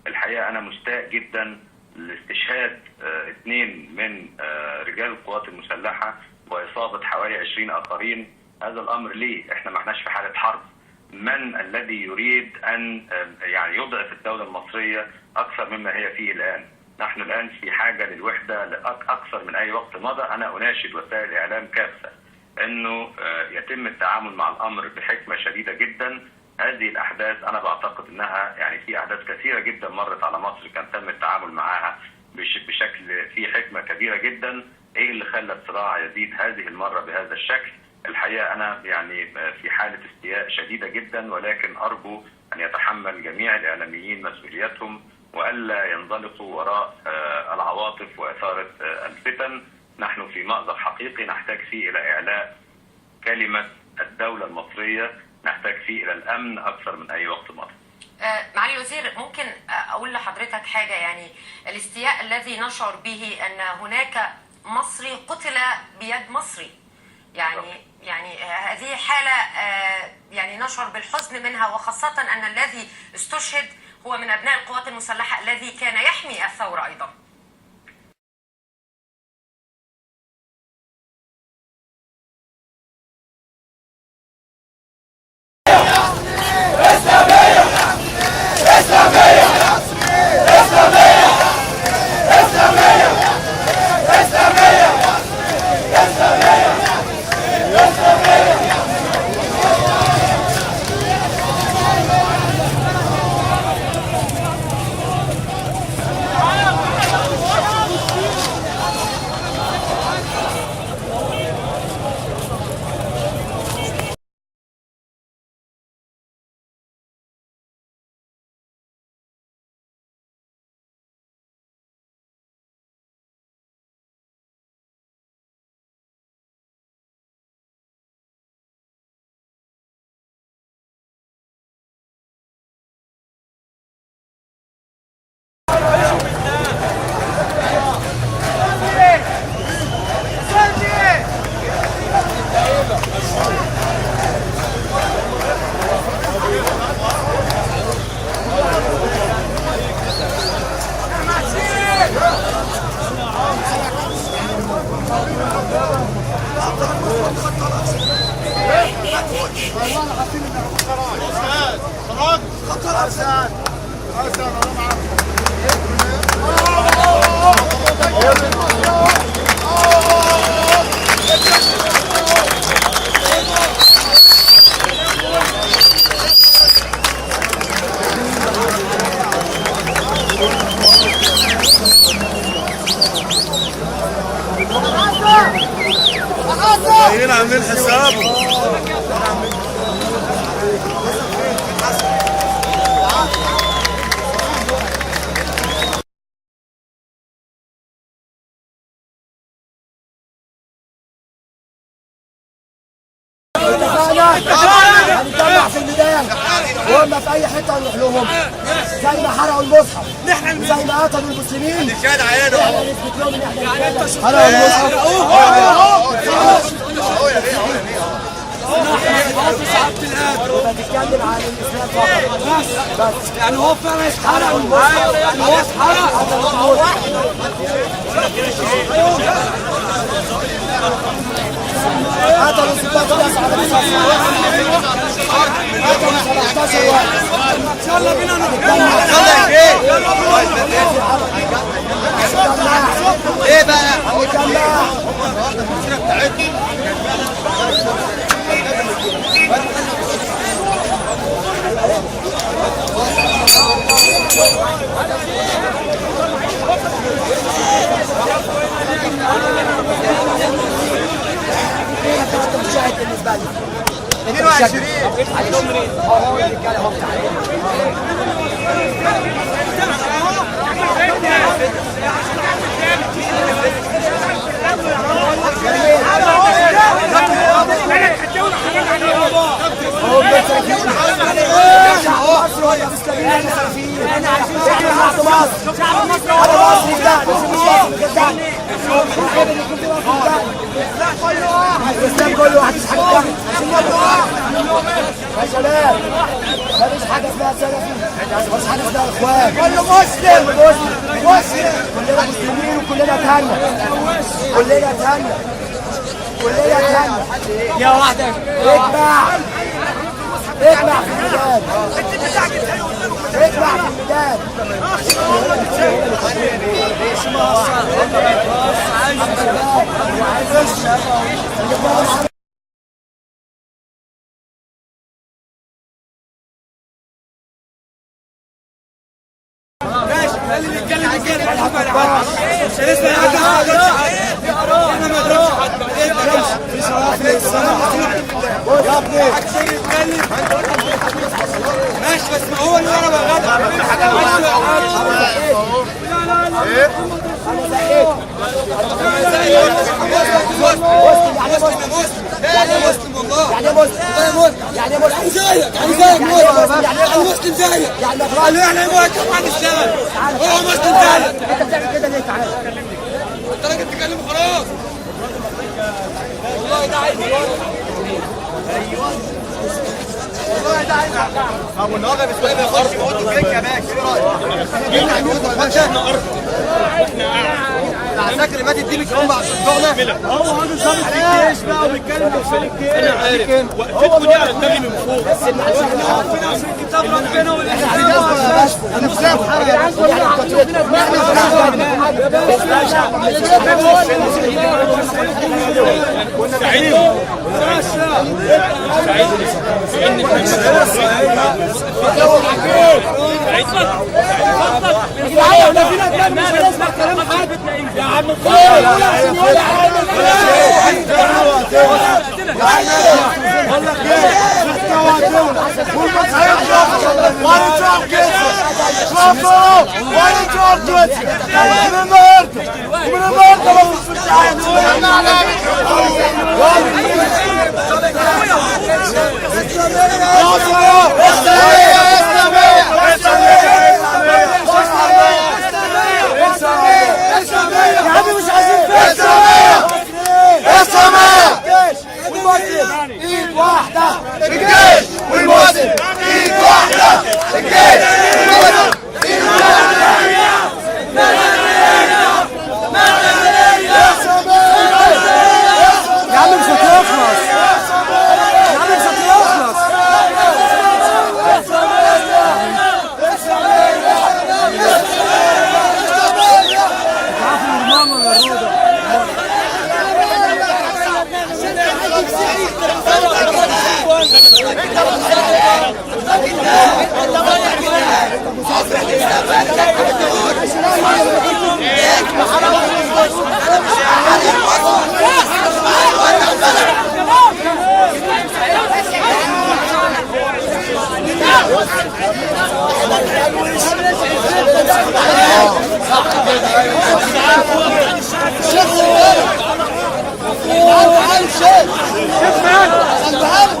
الحقيقة انا مستاء جدا لاستشهاد 2 من رجال القوات المسلحة واصابه حوالي 20 اخرين. هذا الامر ليه؟ احنا ما احناش في حاله حرب. من الذي يريد ان يعني يضعف الدولة المصرية اكثر مما هي فيه الان؟ نحن الان في حاجة للوحدة اكثر من اي وقت مضى. انا اناشد وسائل الاعلام كافة انه يتم التعامل مع الامر بحكمه شديدة جدا. هذه الاحداث انا بعتقد انها يعني في احداث كثيرة جدا مرت على مصر كان تم التعامل معها بشكل فيه حكمه كبيرة جدا. ايه اللي خلى الصراع يزيد هذه المرة بهذا الشكل؟ الحقيقة انا يعني في حاله استياء شديدة جدا، ولكن ارجو ان يتحمل جميع الاعلاميين مسؤوليتهم والا ينزلقوا وراء العواطف واثاره الفتن. نحن في مأزق حقيقي نحتاج فيه الى اعلاء كلمة الدولة المصرية، نحتاج فيه الى الامن اكثر من اي وقت مضى. معالي الوزير، ممكن اقول لحضرتك حاجة؟ يعني الاستياء الذي نشعر به ان هناك مصري قتل بيد مصري، يعني هذه حاله يعني نشعر بالحزن منها، وخاصة ان الذي استشهد هو من ابناء القوات المسلحة الذي كان يحمي الثورة ايضا. جايين عاملين حسابه. اتفقنا هنتجمع في الميدان وهم في اي حتة هنروح لهم، زي ما حرقوا المصحف وزي ما قتلوا المسلمين احنا نثبت لهم ان احنا حرقوا المصحف. بتتكلم عن الاسلام فقط بس، يعني هو فعلا اتحرق، يعني هو اتحرق. قتلوا 16 ناس على المصحف، قتلوا 17 واحد. يلا بينا نتجمع. ايه بقى؟ هنتجمع. انت مش شاهد بالنسبة لي. 22 اهو الرجالة اهو. شعب مصر ولا مسلمين ولا سلفيين؟ احنا شعب مصر، شعب مصر، انا مصري ده مش مصري ده. عيب ان يكون في مصري ده. الاسلام كله واحد، مش حاجة. يا شباب، مفيش حاجة اسمها سلفي، مفيش حاجة اسمها اخوان، كله مسلم مسلم، كلنا مسلمين وكلنا تهنى، كلنا تهنى، كلنا تهنى. يا واحدة. اجمع اجمع في الميدان، اجمع في الميدان. ماشي، خلي اللي يتكلم يتكلم. مش هنسمع حد. احنا ما نضربش حد. في شرف يا ابني. يتكلم ماشي، بس ما هو اللي ورا بقى غدا. مسلم مسلم مسلم والله. يعني مسلم، يعني مسلم، زيك يعني زيك مسلم، يعني مسلم زيك. يعني قالوا احنا يبغى عن السبب هو مسلم زيك. انت بتعمل كده ليه؟ تعالى. انت راجل تتكلم خلاص. والله ده عيب. والله ده عيب. ابو النهارده بسؤال بيخش يموتوا فيك يا باشا، ايه رايك؟ احنا ارض. العساكر اللي ماتت دي مش هم بتوعنا؟ هو راجل ظابط في الجيش بقى وبيتكلم في الجيش. انا عارف وقفتكم دي على دماغي من فوق. بس اللي ربنا عشان كتاب ربنا والاسلام. يا عم ومن النهارده ما فيش يا عم مش عايزين الجيش والمسلم ايد واحدة، الجيش والمسلم ايد واحدة، الجيش والمسلم ايد واحدة. يا عم مش هتخلص، يا عم مش هتخلص.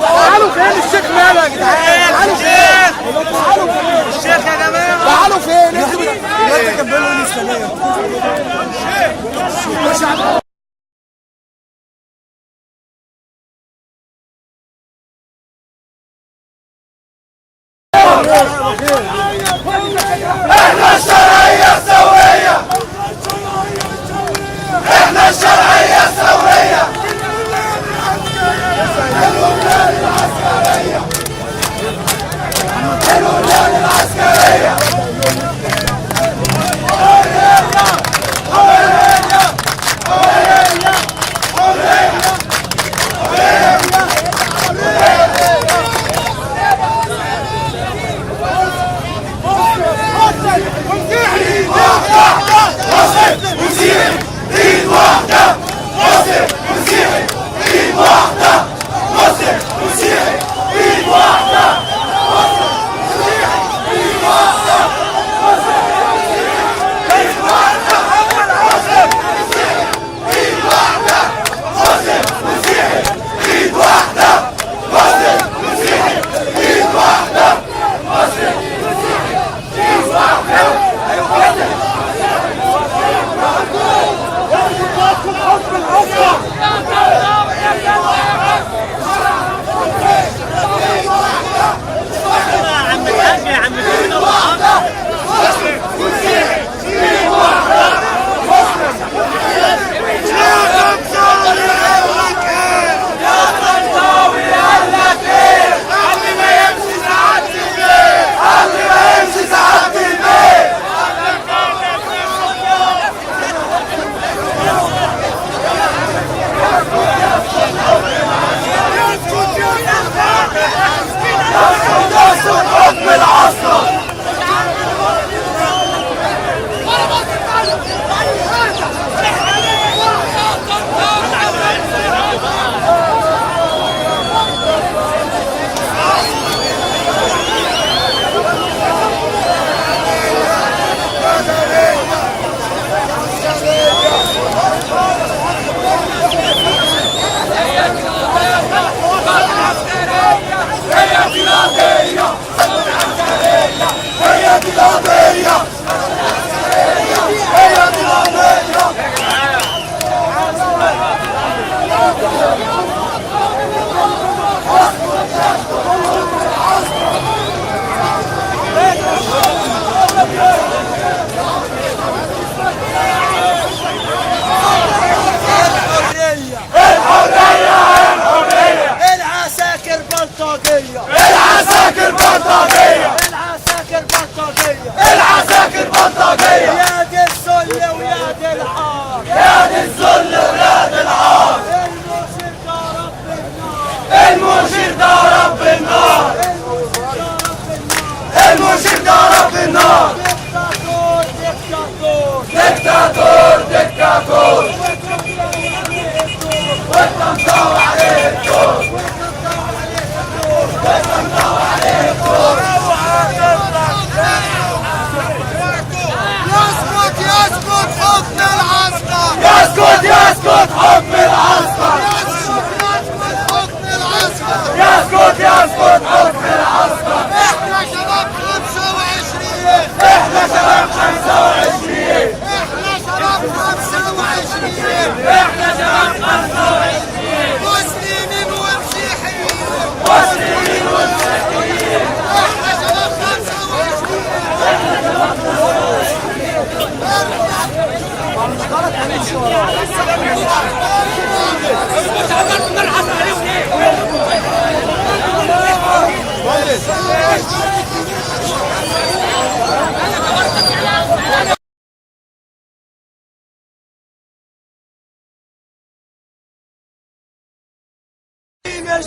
تعالوا فين الشيخ ماله يا جدعان؟ تعالوا فين؟ تعالوا فين؟ الشيخ يا جماعة تعالوا فين؟ انتوا احنا الشرعية الثورية، احنا الشرعية الثورية، الولاية العسكرية، الولاية العسكرية.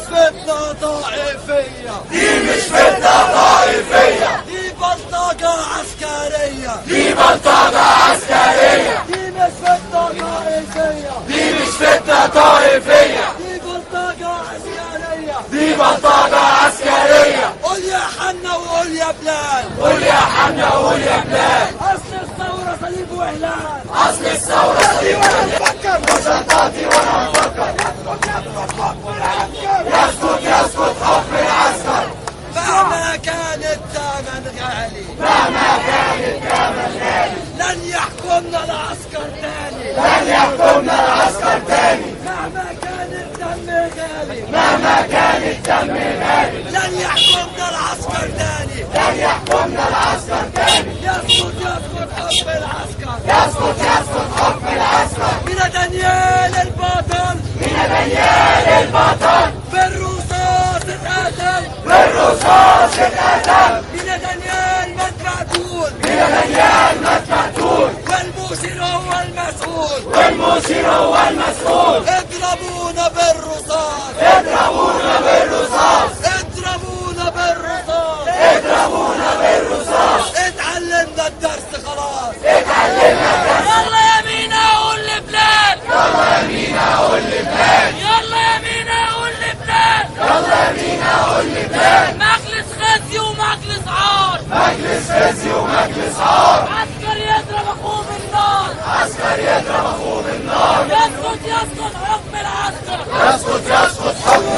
فتنة طائفية، دي مش فتنة طائفية، دي بلطجة عسكرية، دي بلطجة عسكرية، دي مش فتنة طائفية، دي مش فتنة طائفية، دي بلطجة عسكرية، دي بلطجة عسكرية. قول يا حنا وقول يا بلال، قول يا حنا وقول يا بلال، أصل الثورة صليب وهلال، أصل الثورة صليب وهلال. فكر وسطاتي وأنا أفكر، يسقط يسقط حكم العسكر، مهما كان الثمن غالي، مهما كان الثمن غالي، لن يحكمنا العسكر تاني، لن يحكمنا العسكر تاني، مهما كان الدم غالي، مهما كان الدم غالي، لن يحكمنا العسكر تاني، لن يحكمنا العسكر تاني، يسقط يسقط حكم العسكر، يسقط يسقط حكم العسكر، من دانيال البطل، من دانيال البطل، بالرصاص اتقتل، بالرصاص اتقتل، من دانيال مات مقتول، من دانيال مات مقتول، والمشير هو المسؤول، والمشير هو المسؤول، اضربونا بالرصاص، اضربونا بالرصاص، اضربونا بالرصاص، اضربونا بالرصاص، اتعلمنا الدرس خلاص، اتعلمنا الدرس. يلا يا مينا قول لبلاد، يلا يا مينا قول لبلاد، يلا يا مينا قول لبلاد، يلا يا مينا قول لبلاد، مجلس خزي ومجلس عار، مجلس خزي ومجلس عار، عسكر يضرب اخوه بالنار، عسكر يضرب اخوه بالنار، يسقط يسقط حكم العسكر. يسقط يسقط حكم